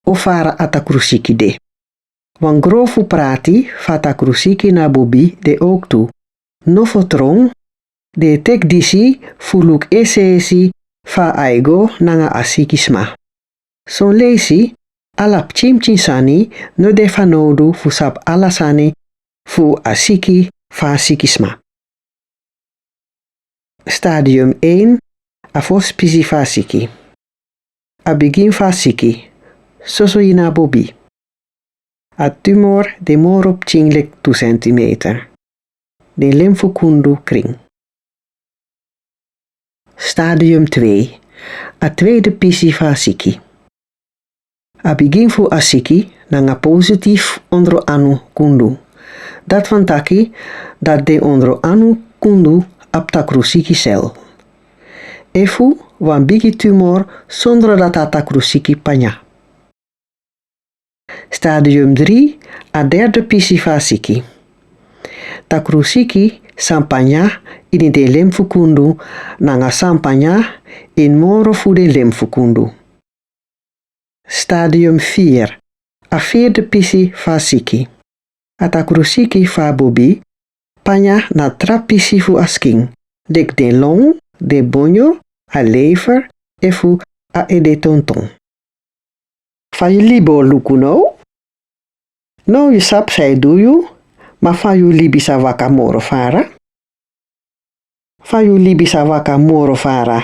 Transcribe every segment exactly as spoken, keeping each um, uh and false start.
o fara a takrusiki de. Wan gron fu prati fu a takrusiki na bobi de owktu. Nofo tron den e teki disi fu luku esensi fu a aigo nanga a sikisma. Son leisi ala pikinpikin sani no de fanowdu fu sabi ala sani fu a siki fu a sikisma. Stadium één. A fosi pisi fu a siki. A bigin fu a siki, soso ini a bobi. A tumor de moro pikin leki tu sentimeter. Den len fu kundu krin. Stadium twee. A tweede pisi fu a siki. A bigin fu a siki nanga positifu ondro anu kundu. Dati wani taki dati den ondro anu kundu abi takrusiki sel. Efu wan bigi tumor sondro dati a takrusiki panya. Stadium dri. A derde pisi fu a siki. Takrusiki san panya ini den len fu kundu nanga san panya ini moro fu den len fu kundu. Stadium vier. A vierde pisi fu a siki. A takrusiki fu a bobi panya na tra pisi fu a skin, leki den long, den bonyo, a lever, efu a ede tonton. Fa yu libi o luku now? Now yu sabi san e du yu, ma fa yu libi sa waka moro fara? Fa yu libi sa waka moro fara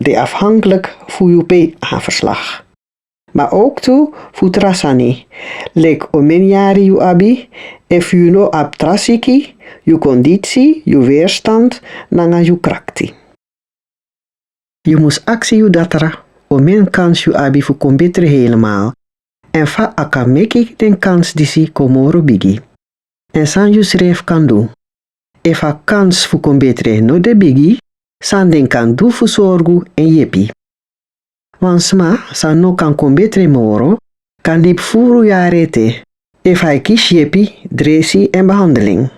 de afhanklik fu yu pei-aanverslag, ma owktu fu tra sani, leki omeni yari yu abi, efu yu no abi tra siki, yu konditsi, yu weerstand nanga yu krakti. Yu mus aksi yu datra omeni kansi yu abi fu kon betre helemaal, èn fa a kan meki den kansi disi kon moro bigi, èn san yusrefi kan du. Efu a kansi fu kon betre no de bigi, san den kan du fu sorgu èn yepi? Wan sma san no kan kon betre moro kan libi furu yari ete efu a e kisi yepi, dresi èn behandeling.